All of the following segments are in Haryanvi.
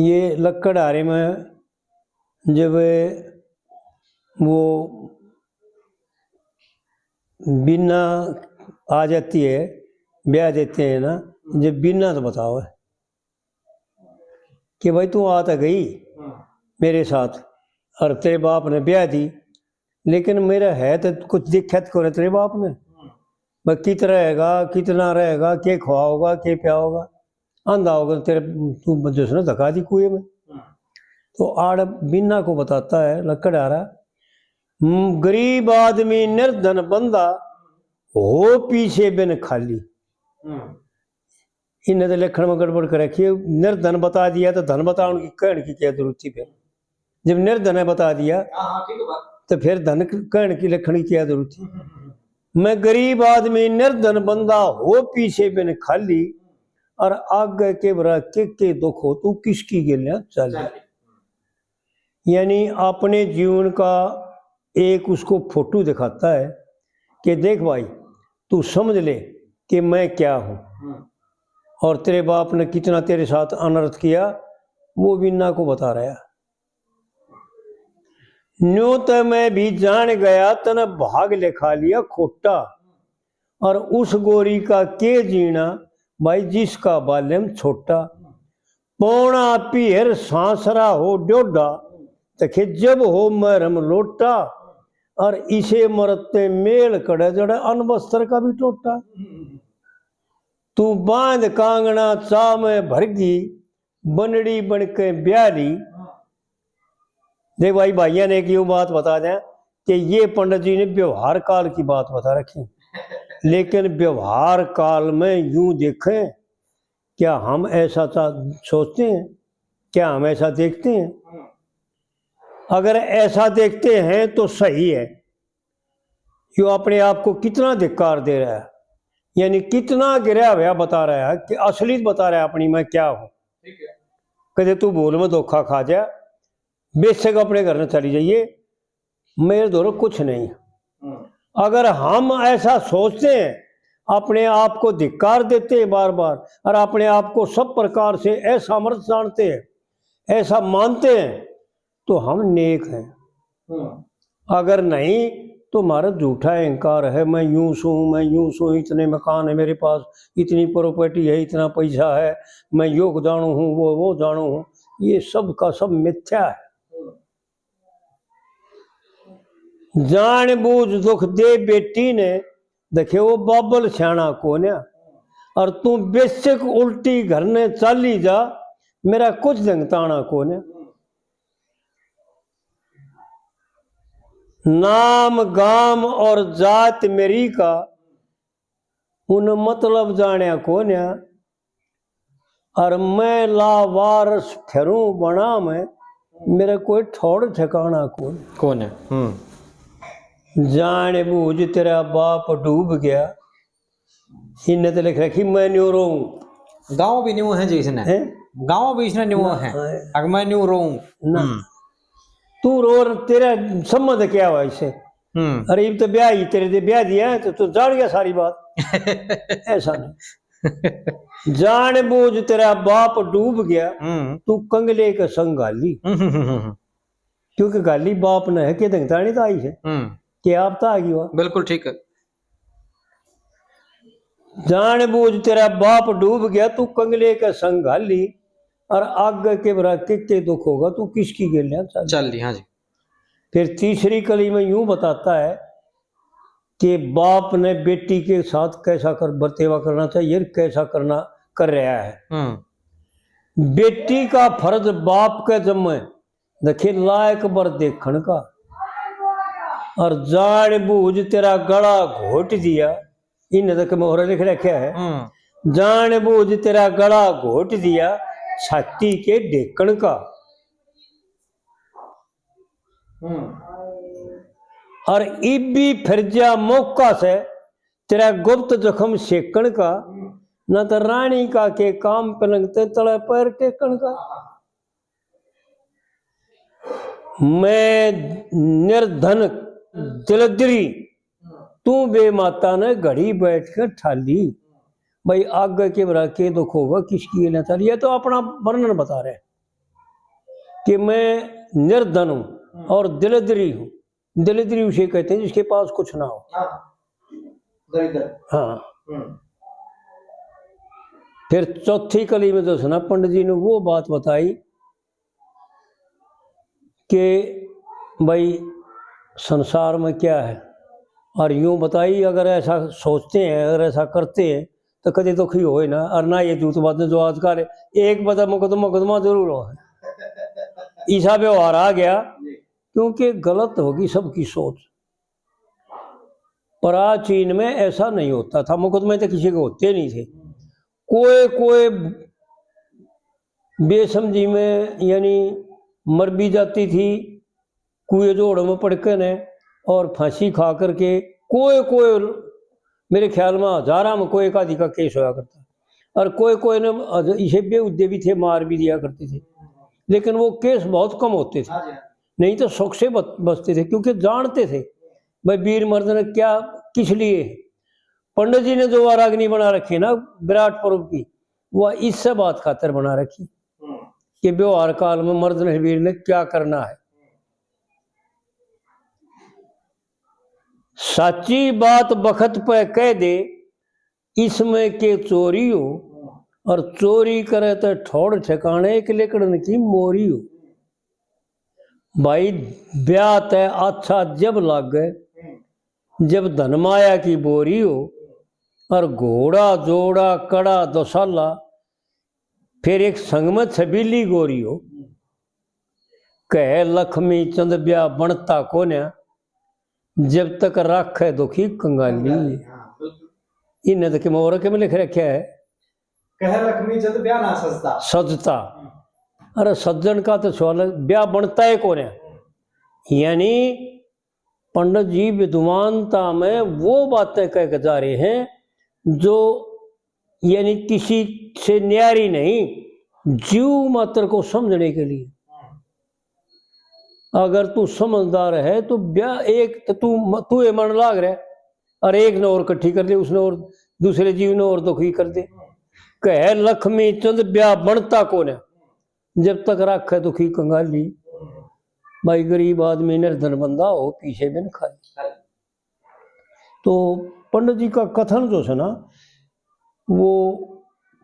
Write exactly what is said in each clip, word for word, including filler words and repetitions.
ये लकड़हारे में जब वो बीना आ जाती है, ब्याह देते हैं ना, जब बीना तो बताओ कि भाई तू आ तो गई मेरे साथ और तेरे बाप ने ब्याह दी, लेकिन मेरा है तो कुछ दिक्कत करे तेरे बाप ने। भाई कित रहेगा, कितना रहेगा, के खवाओगा, के पियाओगा, आंधा होगा तेरे, तू जिसने धक्का दी कुएं में। तो आड़ बीना को बताता है लकड़हारा, "हम्म, गरीब आदमी निर्धन बंदा, हो पीछे बिन खाली।" इन्हें तो लिखण में गड़बड़ कर रखी है। निर्धन बता दिया तो धन बताने की, कहने की क्या जरूरत थी फिर? जब निर्धन है बता दिया, हाँ, हाँ, ठीक है बात। तो फिर धन क-, कहने की, लिखण की क्या जरूरत थी? मैं गरीब आदमी निर्धन बंदा, हो पीछे बिन खाली, और आगे के बरा के के दुख हो, तू किसकी गेल्या चाली। चाली। यानी अपने जीवन का एक उसको फोटो दिखाता है कि देख भाई, तू समझ ले कि मैं क्या हूं। हम्म। और तेरे बाप ने कितना तेरे साथ अनर्थ किया, वो भी इन्ना को बता रहा है। न्यू तो मैं भी जान गया, तने भाग लिखा लिया खोटा। और उस गोरी का के जीना भाई, जिसका बालम छोटा। पौना पीहर सांसरा हो डोडा, तखे जब हो महरम लोटा। और इसे मरते मेल कड़े जड़े अनबस्तर का भी टोटा। तू बांध कांगना चा में भरगी, बनड़ी बन के ब्याली। देख भाई, भाइयां ने एक यूं बात बता दें कि ये पंडित जी ने व्यवहार काल की बात बता रखी, लेकिन व्यवहार काल में यूं देखें, क्या हम ऐसा चा-, सोचते हैं? क्या हम ऐसा देखते हैं? अगर ऐसा देखते हैं तो सही है। यो अपने आप को कितना धिक्कार दे रहा है, यानी कितना गिरा हुआ बता रहा है कि असली बता रहा है अपनी मैं क्या हूं। ठीक है। कदे तू भूल में धोखा खा जा, बेशक अपने घर में चली जाइए, मेरे धोरे कुछ नहीं। हम्म। अगर हम ऐसा सोचते हैं, अपने आप को धिक्कार देते हैं बार बार और अपने आप को सब प्रकार से असमर्थ जानते हैं, ऐसा मानते हैं, तो हम नेक हैं। हम्म। अगर नहीं तो हमारा झूठा अहंकार है, मैं यूं सूं, मैं यूं सूं, इतने मकान है मेरे पास, इतनी प्रॉपर्टी है, इतना पैसा है, मैं यो जानू हूं, वो, वो जानू हूं, ये सब का सब मिथ्या है। हम्म। जान बूझ दुख दे बेटी ने, देखे वो बाबल स्याणा कोन्या। और तू बेशक उल्टी घर ने चाली जा, मेरा कुछ ढंग ताणा कोन्या। नाम गाम और जात मेरी का, उन मतलब जाण्या कोन्या। और मैं लावारस फिरूं बना में, मेरा कोई ठौड़ ठिकाना कोन्या। कोन्या। हम्म। जान बूझ तेरा बाप डूब गया, इन्हें तो लिख रखी मैं न्यू रोऊं। गाँव भी न्यू है जी इसने। हैं? गाँव भी इसने न्यू ना, है। हाँ। अगर मैं न्यू रोऊं। ना। हम्म। तू रो, तेरा संबंध क्या हुआ इससे? हम्म। अरे, इब तो ब्याह ही तेरे दे ब्याह दिया है, तो तू जान गया सारी बात। ऐसा नहीं। जान बूझ तेरा बाप डूब गया, हम्म। तू कंगले के संग घाली। हम्म, हम्म, हम्म, हम्म। क्योंकि घाली बाप ने है कि धंगतानी तो आई है, हम्म। कि आप तो आ गई हो। बिल्कुल ठीक है। जान बूझ तेरा बाप डूब गया, तू कंगले के संग घाली, और आगे के बरा के, के दुख होगा, तू किसकी गेल्या चल। चल ली, हाँ जी। फिर तीसरी कली में यूं बताता है कि बाप ने बेटी के साथ कैसा कर, बर्तेवा करना चाहिए, कैसा करना, कर रहा है। हम्म। बेटी का फर्ज बाप के जम्मे, देखे लायक बर देखण का, और जान बूझ तेरा गला घोट दिया, इन्हें तक मोहरा लिख रखा है। हम्म। जान बूझ तेरा गला घोट दिया, छाती के ढेकण का। हम्म। और इब भी फिर जा मौका से तेरा गुप्त जख्म सेकण का, हम्म। ना तो रानी का के काम पलंग ते तले पैर टेकण का। मैं निर्धन दलदरी, तू बेमाता ने घड़ी बैठ के ठाली। भाई, आगे के बरा के दुख होगा, किसकी गेल्या चाली, ये तो अपना वर्णन बता रहे। कि मैं निर्धन हूँ हम्म। और दरिद्री हूँ। दरिद्री उसे कहते हैं जिसके पास कुछ ना हो। हाँ, दरिद्र। हाँ। हम्म। फिर चौथी कली में तो सुना, पंडित जी ने वो बात बताई कि भाई, संसार में क्या है, और यूं बताई, अगर ऐसा सोचते हैं, अगर ऐसा करते हैं, तो कदे दुखी होए ना। और ना ये झूठ बातें जो आजकल है, एक बता मुकदमा, मुकदमा जरूर हो, ऐसा व्यवहार आ गया, क्योंकि गलत होगी सबकी सोच। प्राचीन में ऐसा नहीं होता था, मुकदमे तो किसी के होते नहीं थे। कोई कोई बेसमझी में यानी मर भी जाती थी, कुएं जोड़ों में पड़ के ने, और फांसी खा करके कोई कोई, मेरे ख्याल में हजारा में कोई एक आधी का केस होया करता। और कोई कोई ने इसे बेहुदे भी थे, मार भी दिया करते थे, लेकिन वो केस बहुत कम होते थे। हाँ जी, हाँ। नहीं तो सुख से बच-, बचते थे, क्योंकि जानते थे भाई वीर मर्द ने क्या, किस लिए। पंडित जी ने जो वाराग्नि बना रखी ना विराट पर्व की, वह इससे बात खातर बना रखी हम्म। कि व्यवहार काल में मर्द ने वीर ने क्या करना है। साची बात बखत पे कह दे, इसमें के चोरी हो, और चोरी करे तो ठोड़ ठिकाने एक लेकड़न की मोरी हो। भाई, ब्याह तै अच्छा जब लागे, जब धन माया की बोरी हो, और घोड़ा जोड़ा कड़ा दोसाला, फिर एक संग में छबीली गोरी हो। कह लक्ष्मी चंद ब्याह बनता कोन्या, जब तक राखे दुखी कंगाली। हाँ, बिल्कुल। इन्हें तो किमें और किमें लिख रखा है। कह लक्ष्मी चंद ब्याह ना सजता। सजता। हम्म। अरे सज्जन का तो सवाल है, ब्याह बनता है कोन्या। यानी पंडित जी विद्वानता में वो बातें कह के जा रहे हैं जो यानी किसी से न्यारी नहीं, जीव मात्र को समझने के लिए। अगर तू समझदार है तो ब्याह एक तो तू म-, तू ये मन लाग रहा है और एक ने और इकट्ठी कर दे, उसने और दूसरे जीव ने और दुखी कर दे। कह लक्ष्मी चंद ब्याह बनता कोन्या, जब तक राखे दुखी कंगाली। भाई गरीब आदमी निर्धन बंदा हो, पीछे बिन खाली। तो पंडित जी का कथन जो है ना, वो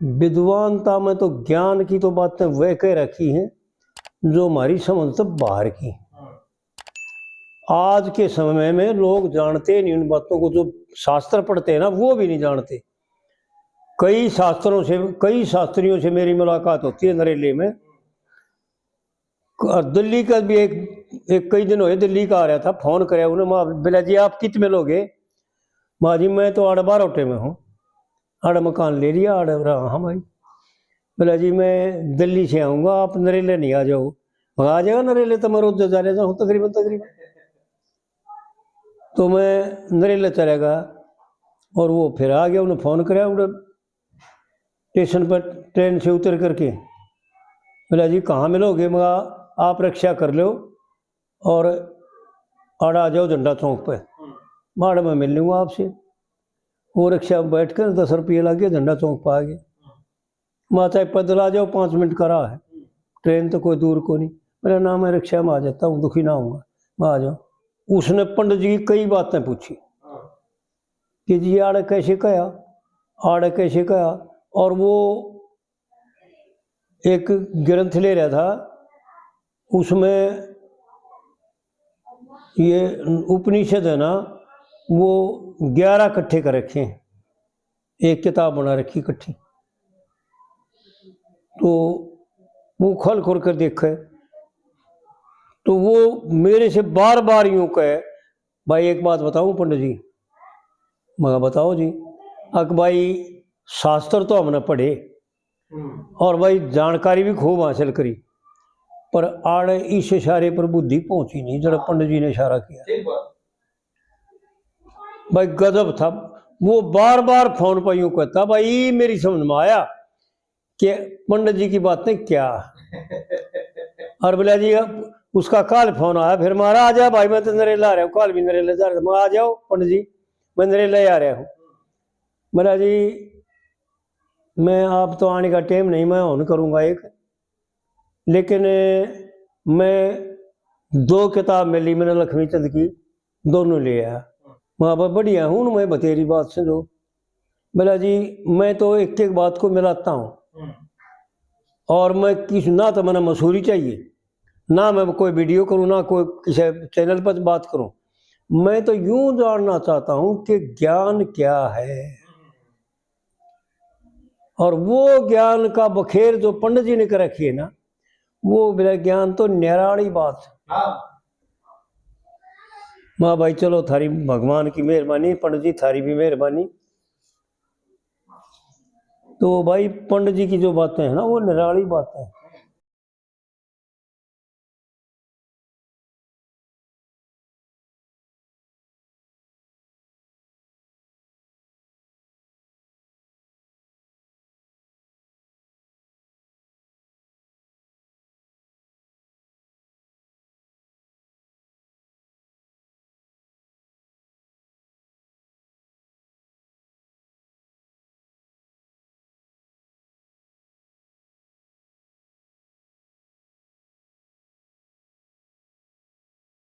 विद्वानता में तो ज्ञान की तो बातें वह कह रखी हैं जो हमारी समझ से बाहर की। आज के समय में लोग जानते नहीं उन बातों को, जो शास्त्र पढ़ते हैं ना, वो भी नहीं जानते। कई शास्त्रों से, कई शास्त्रियों से मेरी मुलाकात होती है नरेले में। और दिल्ली का भी एक, एक कई दिन हुए, दिल्ली का आ रहा था, फोन करे उन्हें, "माँ, बोला जी, आप कित में लोगे?" "माँ जी, मैं तो आड़े बारहटे में हूँ, आड़े मकान ले लिया, आड़े रहा हाँ भाई।" "बोला जी, मैं दिल्ली से आऊँगा, आप नरेले नहीं आ जाओ?" "मैं आ जाएगा नरेले, तो मैं रोज जा रहा हूँ तकरीबन, तकरीबन।" तो मैं नरेले चला गया और वो फिर आ गया, उन्हें फोन कराया, उन्हें स्टेशन पर ट्रेन से उतर करके बोला, "जी, कहाँ मिलोगे?" मगा, "आप रिक्शा कर लो और आड़ा आ जाओ झंडा चौक पे, माड़ में मिल लूँगा आपसे।" वो रिक्शा में बैठ कर दस रुपये लग गए, झंडा चौक पे आ गए। माता पैदल आ जाओ, पाँच मिनट का राह है, ट्रेन तो कोई दूर को नहीं। मेरा नाम है, रिक्शा में आ जाता हूँ, दुखी ना होऊंगा, मैं आ जाओ। उसने पंडित जी की कई बातें पूछी कि जी आड़े कैसे कहा, आड़े कैसे कहा। और वो एक ग्रंथ ले रहा था, उसमें ये उपनिषद है ना, वो ग्यारह इकट्ठे कर रखे हैं, एक किताब बना रखी इकट्ठी। तो वो खोल खोल कर देखे, तो वो मेरे से बार बार यूं कहे, "भाई, एक बात बताऊं पंडित जी?" मैं कहा, "बताओ जी।" "अक भाई, शास्त्र तो हमने पढ़े और भाई जानकारी भी खूब हासिल करी, पर आड़े इस इशारे पर बुद्धि पहुंची नहीं, जरा पंडित जी ने इशारा किया।" भाई गजब था। वो बार बार फोन पर यूं कहता, भाई मेरी समझ में आया कि पंडित जी की बातें क्या। और बोला जी, अब उसका काल फोन आया, फिर महाराज आ जा भाई, मैं तो नरेला आ रहा हूँ, काल भी नरेला जा रहा था। मैं, आ जाओ पंडित जी, मैं नरेला ही आ रहा हूँ। बोला जी, मैं आप तो आने का टाइम नहीं, मैं ऑन करूँगा एक, लेकिन मैं दो किताब मिली मैंने लक्ष्मी चंद की, दोनों ले आया। वहाँ पर बढ़िया हूँ मैं बतेरी बात से दो। बोला जी, मैं तो एक एक बात को मिलाता हूँ। और मैं किस ना तो मैंने मसूरी चाहिए, ना मैं कोई वीडियो करूँ, ना कोई किसी चैनल पर बात करूँ। मैं तो यूं जानना चाहता हूँ कि ज्ञान क्या है। और वो ज्ञान का बखेर जो पंडित जी ने कर रखी है ना, वो मेरा ज्ञान तो निराली बात। हाँ। वाह भाई, चलो, थारी भगवान की मेहरबानी, पंडित जी थारी भी मेहरबानी। तो भाई, पंडित जी की जो बातें हैं ना, वो निराली बातें हैं।